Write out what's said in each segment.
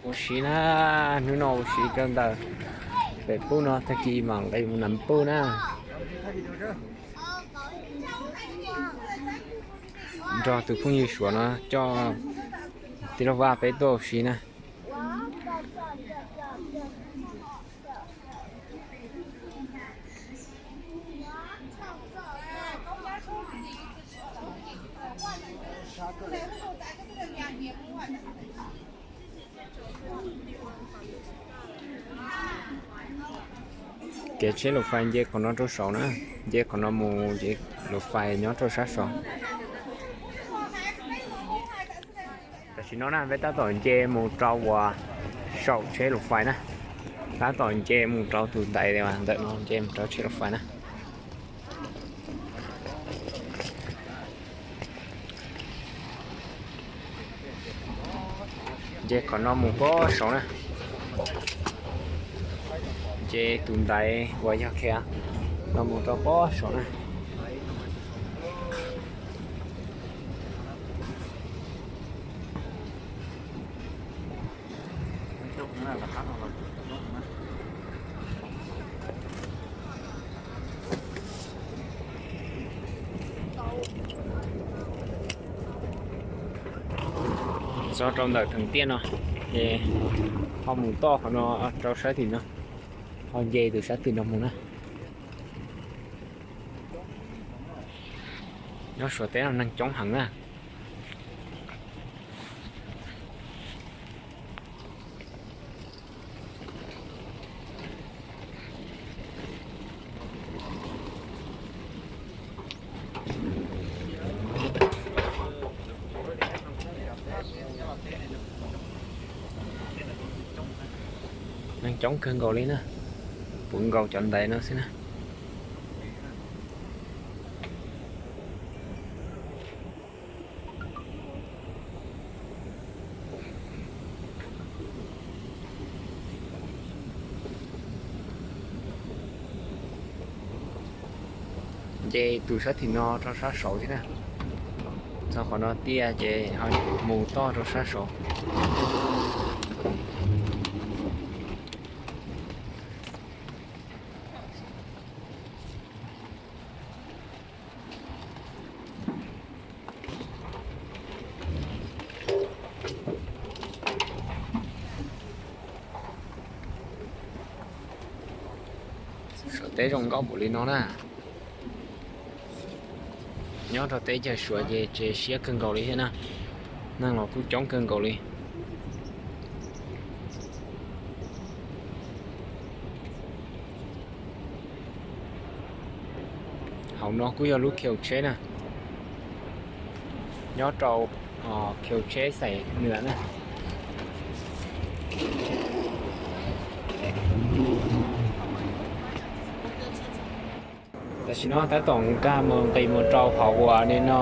Ua si na, hnub no ua si kawg ntawm pem pub no, tag kis mam nqis mus nam pub na. Nrog tus phooj ywg Suav no coj tij laug Vaj peb tuaj ua si na. Kev tsheb laus fais nce qhov no rau saud na, nce qhov no mus ces laus fais nyob rau sab saud. Tam sim no na peb tab tom nce mus rau uas saum tsheb laus fais na, tab tom nce mus rau tus ntaiv ntawm no, nce mus rau tsheb laus fais na. Nce qhov no mus pob saud na, nce tus ntaiv uas yog khiav no mus rau pob saud na. Txog rau ntawm theem tiaj no, ces ho mus toj qhov no rau sab tim no, ho nce tus sab tim no mus na. Nyob Suav teb no neeg coob heev na. Neeg coob kawg nkaus li na, puv nkaus cov ntaiv no xwb na. Nce tus sab tim no rau sab saud thiab na. Txog qhov no tiaj ces ho mus toj rau sab saud. Suav teb zoo nkauj npaum li no na. Nyob rau teb chaws Suav ces tsev siab kawg nkaus li thiab na, neeg los kuj coob kawg nkaus li. Hauv no kuj yog lub khiv tsheb na, nyob rau khiv tsheb xaim nws na. Tam sim no tab tom nkag mus nqis mus rau qhov uas no,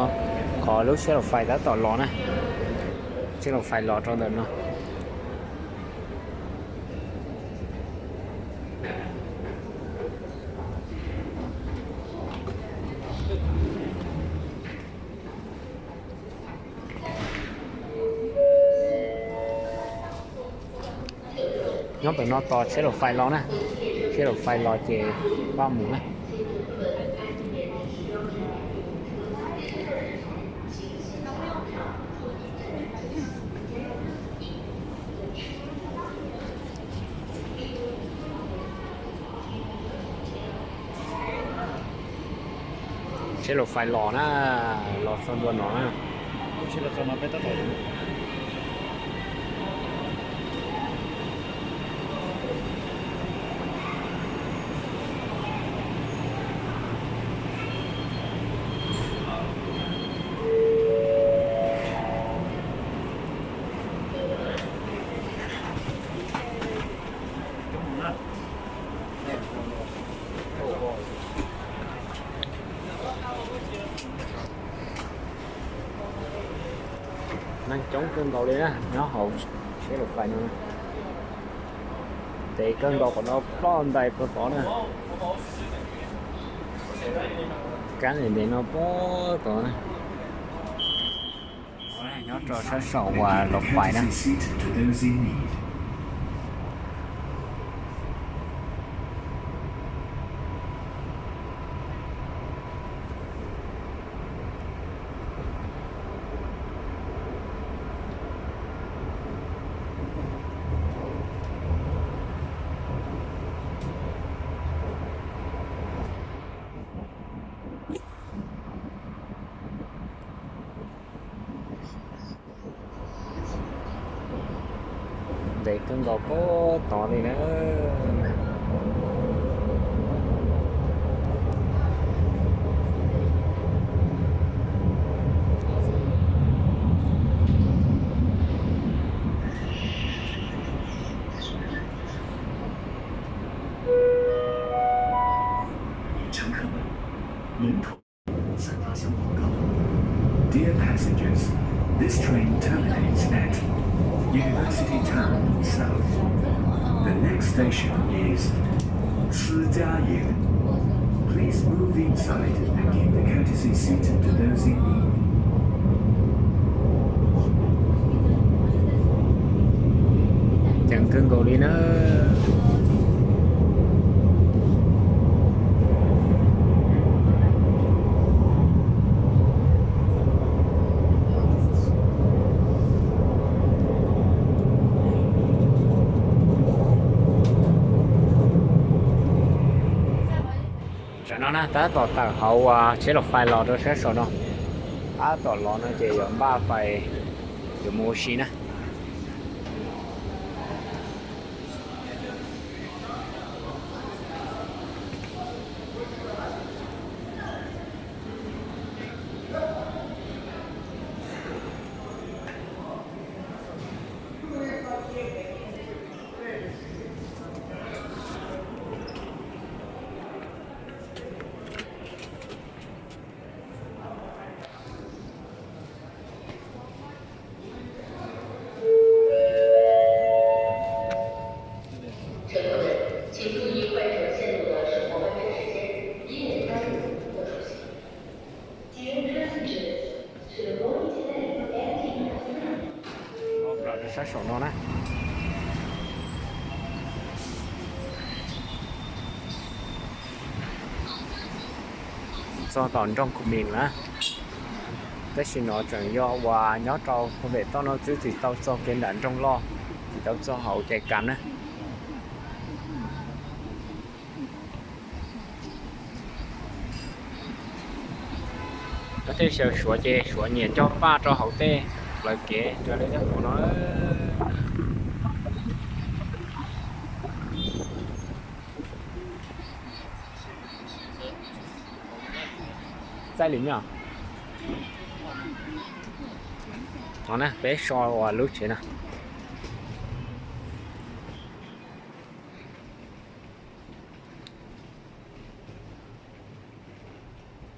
qhov lub tsheb laus fais tab tom los na, tsheb laus fais los rau ntawm no. Nyob ntawm no tos tsheb laus fais los na, tsheb laus fais los ces pab mus na. Tsheb laus fais los na, los txog ntua no na. Neeg coob kawg nkaus li na, nyob hauv tsheb laus fais no. Ntev kawg nkaus, qhov no ploj ntais puag tod na. Kab ntev no puag tod na. Nyob Rau sab saum uas los pais na. Ntev kawg nkaus puag tod li na. Dear passengers, this train terminates at University Town South. The next station is 思嘉园. Please move inside and give the courtesy seat to those in need. Ceev kawg nkaus li na. Tam no na tab tom tawm hauv tsheb los fais los rau sab saum no. Tab tom los no ces yuav npaj fais yuav mus ua si na. Sab saum no na. Txog tom nroog Kuj Mis na. Tab sis no tseem yog uas nyob rau pem toj no xwb, tsis tau txog kev nram nroog loj, tsis tau txog hauv cai kas na. Koj tej sawv suav ces suav nyiam cog paj rau hauv tej plawv kev raws li tej hauv no. Txaij li nyob. Thov na, peb so uas lub tsev no.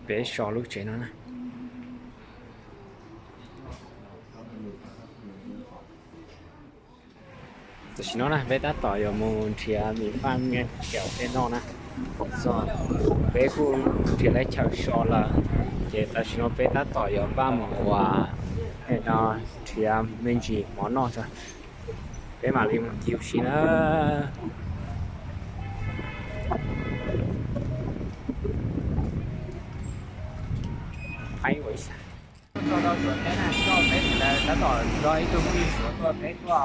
Peb so lub tsev no na. Tam sim no na peb tab tom yuav mus nrhiav mi faj nyiaj kaum tej noj na. Peb kuj nrhiav tau chaw so lawm, ces tam sim no peb tab tom yuav npaj mus ua no nrhiav me ntsis mov noj tso, peb mam li mus ncig ua si na. Txog rau Suav teb na, coj peb sawv daws tab tom nrog ib tug phooj ywg Suav tuaj, peb tuaj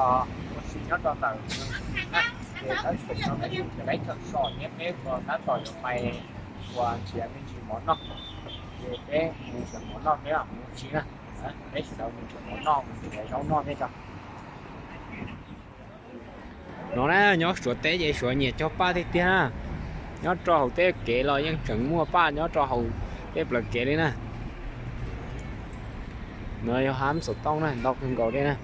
ua si nyob rau ntawm na, ces tab sis no peb kuj nrhiav tau chaw so thiab, peb kuj tab tom yuav pais ua nrhiav me ntsis mov noj, ces peb mus nrhiav mov noj peb mam mus ua si na. Peb sawv daws mus nrhiav mov noj mus nrhiav zaub noj thiab tso. No na, nyob Suav teb ces Suav nyiam cog paj tiag tiag na. Nyob rau hauv tej kev los yeej tseem muaj paj nyob rau hauv tej plawv kev li na. No yog hab xov tooj na, ntau kawg nkaus li na.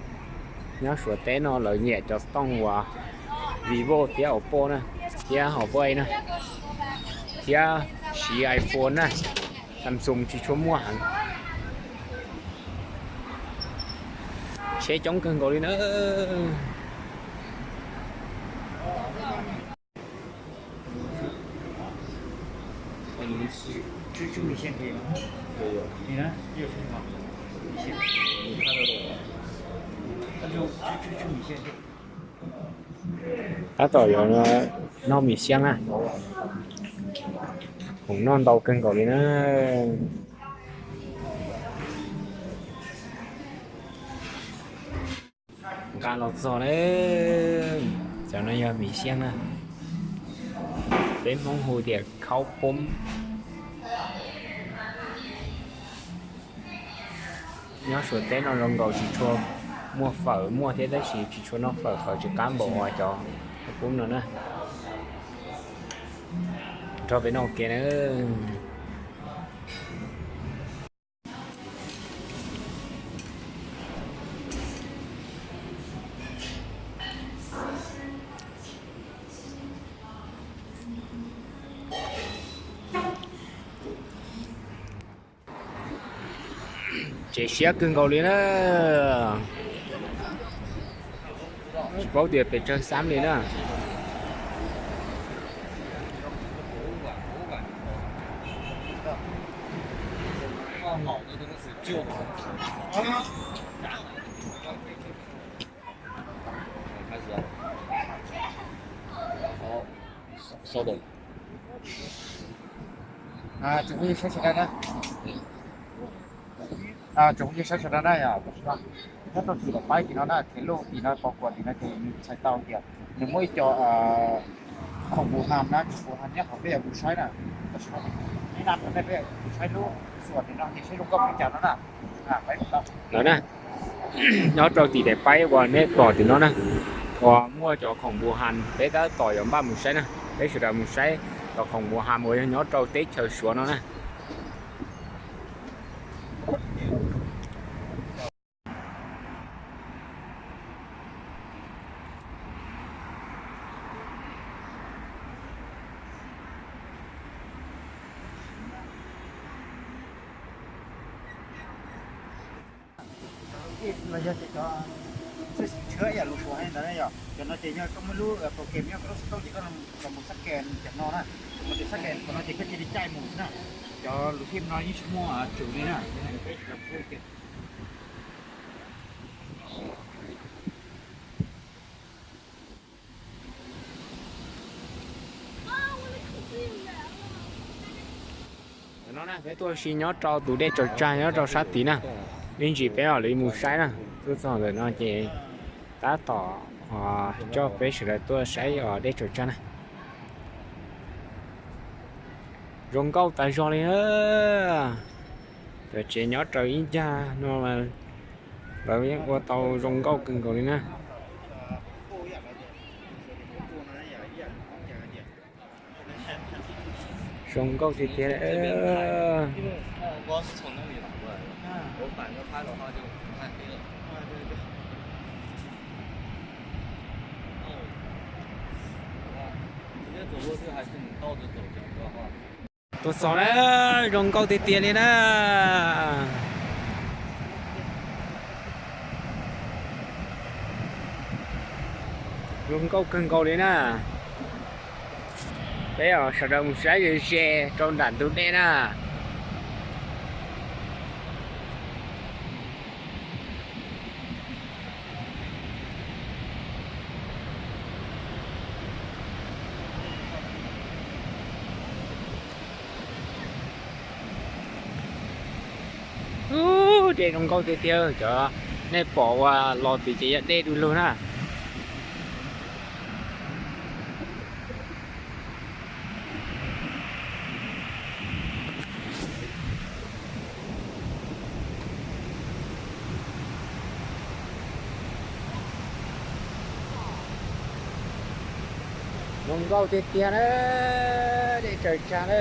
Nyob Suav teb no lawv nyiam cov xov tooj uas Vivo thiab Oppo na, thiab Huawei na, thiab siv iPhone na. Samsung tsis tshua muaj heev. Tsheb coob kawg nkaus li na. Tab tom yuav noj mis xyab na. Khoom noj ntau kawg nkaus li na. Nqa los txog na. Cov no yog mis xyab na. Peb Hmoob hu tias khaub poob. Nyob Suav teb no zoo nkaus tsis tshua muaj fawm, muaj thiab tab sis tsis tshua noj fawm, fawm tsis qab npaum uas cov khaub poob no na. Nrog peb noj ua ke na. Tsev siab kawg nkaus li na. Tsis paub tias pes tsawg xab li na. Tsoom phooj ywg saib sawv daws na, tsoom phooj ywg saib sawv daws na, yog nyob rau tim daim paib tim no na, thev luj tim no pos kuam tim no ces nws txhais tau tias nws muaj ib co khoom mus ham na, khoom mus ham nyob hauv peb yuav mus saib na. Tam sim no ib nab rau nej peb mus saib lub xuas tim no ces saib zoo nkauj li cas no na. Lawm na, nyob rau tim daim paib uas nej pom tim no na, uas muaj cov khoom mus ham, peb tab tom yuav npaj mus saib na. Peb sawv daws mus saib cov khoom mus ham uas yog nyob rau teb chaws Suav no na. Los yog tias cov xwb xim tshwab ib yam lus Suav ntawd na yom, cov no ces yog koj muaj lub program nyob koj lub xov tooj ces koj los mus xab kes cov no na, mus xab kes cov no ces koj cia li caij mus xwb na. Cov lus thij no yeej tsis muaj tswm li na. Peb tuaj ua si nyob rau tus dej tsaws tsag nyob rau sab tid na. Me ntsis peb mam li mus saib na. Tuaj txog ntawm no ces tab tom coj peb sawv daws tuaj saib dej tsaws tsag na. Zoo nkauj tas zog li na. Cov tsev nyob rau ib ncag no lawv yeej ua tau zoo nkauj kawg nkaus li na. Zoo nkauj tiag tiag. Tuaj txog na, zoo nkauj tiag tiag li na. Zoo nkauj kawg nkaus li na. Peb sawv daws mus saib ze ze rau nram ntug dej na. Ub, dej zoo nkauj tiag tiag, cov nej pom uas los tid ces yog dej du lug na. Zoo nkauj tiag tiag na, dej tsaws tsag na.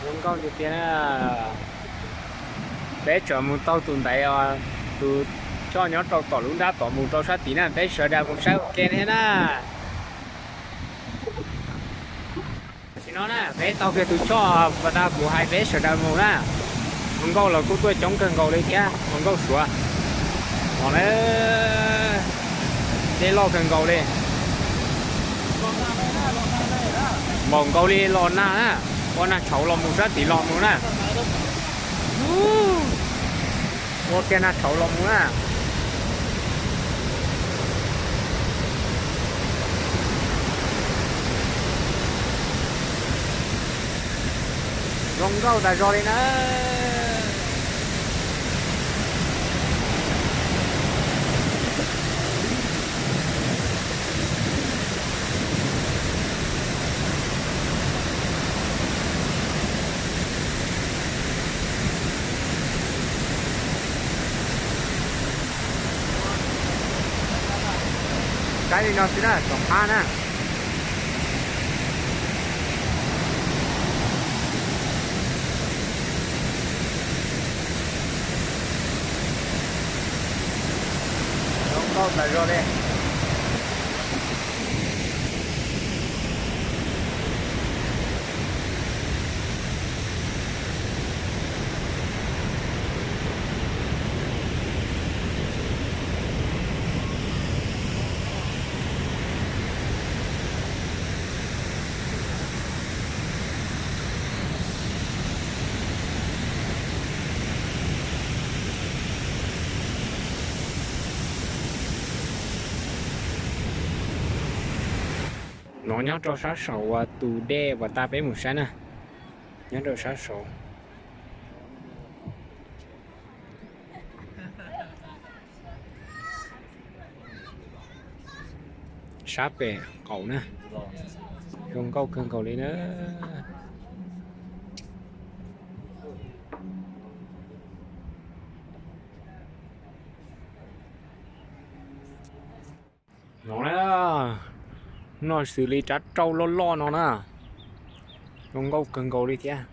Zoo nkauj tiag tiag na. Peb tseem mus taug tus ntaiv, tus choj nyob rau tom lub nrab tom mus rau sab tid na, peb sawv daws mus saib ua ke thiab na. Tam sim no na peb taug kiag tus choj pas tag kuv hais peb sawv daws mus na. Hluas nkauj los kuj tuaj coob kawg nkaus li thiab, hluas nkauj Suav. Los na, Loj kawg nkaus li. Npaum nkaus li los nag na. Ua nag tshauv los mus sab tim los mus na. Ua kiag nag tshauv los mus na. Zoo nkauj tas zog li na. Saib li no xwb na, txom qab na. Zoo nkauj tas zog li. No nyob rau sab saum uas tus dej uas tag peb mus saib na. Nyob rau sab saud. Sab pem qaum na. Zoo nkauj kawg nkaus li na. No na, no xws li rab rauj loj loj no na. Zoo nkauj kawg nkaus li thiab.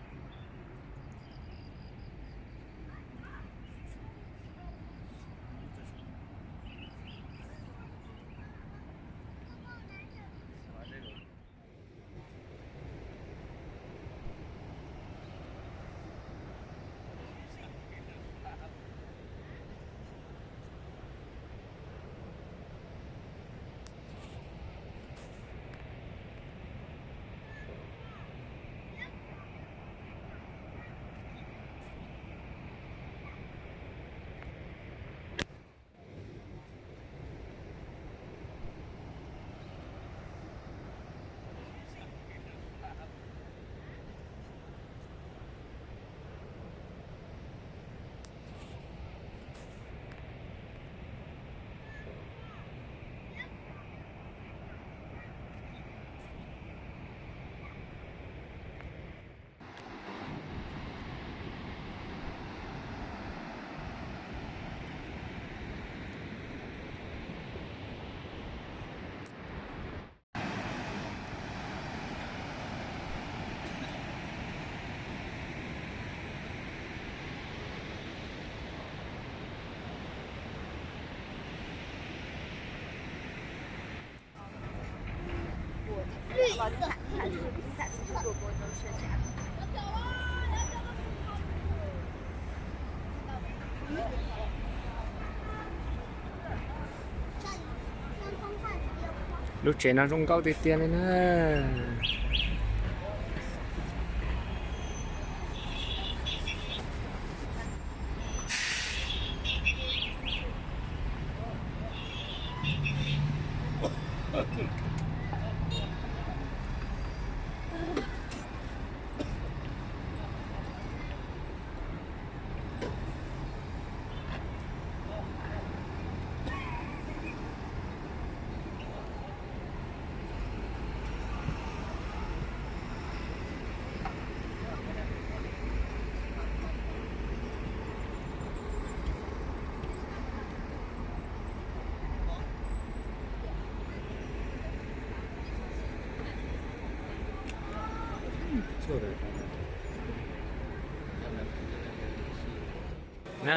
Lub tsev no zoo nkauj tiag tiag li na.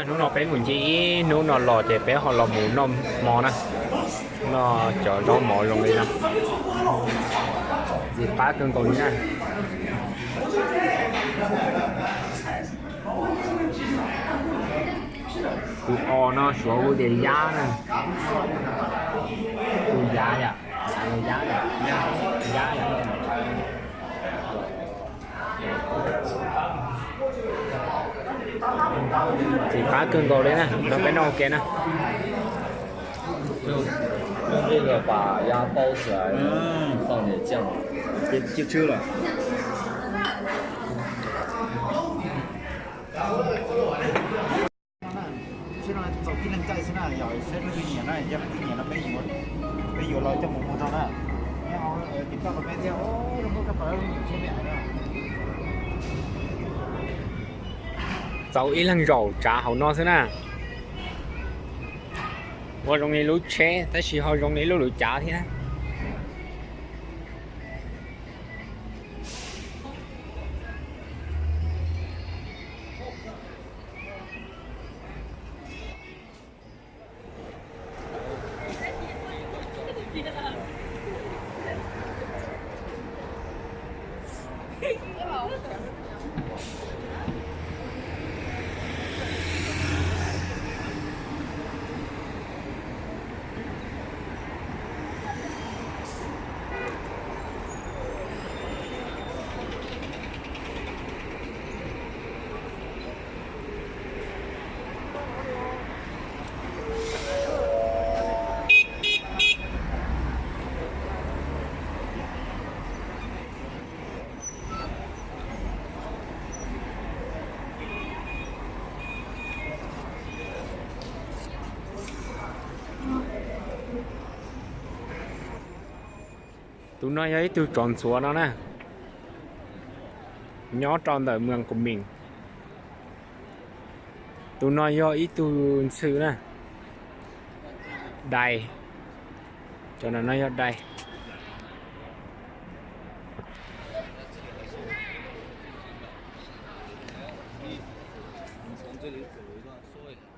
Hnub no peb mus ncig ib hnub no los ces peb ho los mus noj hmo na. Noj cov zaub mov zoo li no, ntxim qab kawg nkaus li na. Tus os no suav hu tias yab na. Yab yom, yab yom, yab yom. Txiv qab kawg nkaus li na, nrog peb noj ua ke na. 用这个把鸭包起来，嗯，放点酱。别，别吃了。 Txaus tib neeg caij xwb na, yog saib leej twg nyiam na, yog leej twg nyiam no peb yuav, peb yuav los coj mus muag rau na. Nyob hauv ces toj rau peb thiab, muab koj pom lub tsheb me na. Txaus ib leeg zaum tsav hauv no xwb na. Ua zoo li lub tsheb tab sis ho zoo li lub luv cav thiab. Tus no yog ib tug tsov ntxhuav no na, nyob rau ntawm Mws Kus Mis. Tus no yog ib tug ntxhw na, dais. Cov no yog dais. 从这里走一段，说一下。